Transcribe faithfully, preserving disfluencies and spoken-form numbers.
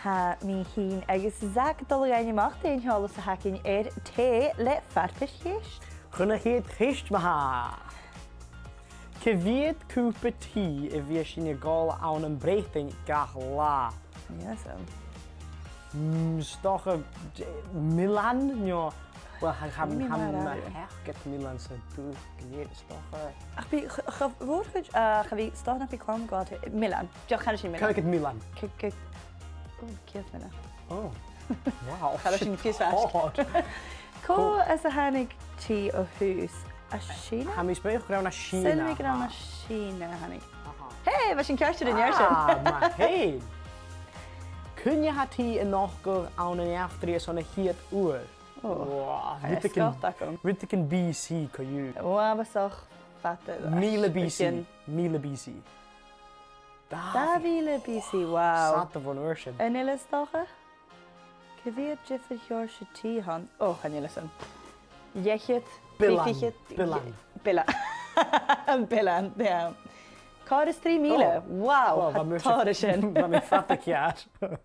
Tha mi fhìn agus Zach a' dol a dh'fhaighinn a-mach dè an t-eòlas a th' againn air tì le farpais-cheist. Chun a' chiad cheist ma-thà. Cia mheud cupa tì a bhios sinn a' gabhail ann am Breatainn gach latha? Yes, um. Mm, 's dòcha, d-, millean, no, well, tha, tha, Ní tha math mi a ràdh. Theachd millean sa dùthaich gu lèir, 's dòcha. Ach bidh, ch-, ch-, mhòr-chuid, uh, cha bhi, 's dòcha nach bi clann gu, millean. Dìreach, canaidh sinn millean. Canaidh iad millean. C-, c-, oh, ceud millean. Oh. Wow. Cha robh sin fios ort. Cò às a thàinig tì o thùs? À Sìona? Tha mi a' smaoineachadh gur ann à Sìona. Saoilidh mi gur ann à Sìona a thàinig. Aha. Hey, bha sinn ceart air an dèidh sin. Ah, math fhèin. Cuin a tha tì a' nochdadh ann an eachdraidh airson a' chiad uair? Oh, wow, rudeigin, sgot agam. Rudeigin B C co-dhiù. Uabhasach fada. Mìle B C. Rudeigin. Mìle B C. Dà mhìle B C, wow. Santa bhon uair sin. An uile, 's dòcha? Cia mheud diofar sheòrsa tì a th' ann? Oh, chan eil fhios agam. Leth-cheud, Bilean, trì fichead, bilean. Bilean. Bilean, yeah. Còrr is trì mìle. Oh. Wow, well, tha tòrr sin. Bha mi fada ceàrr.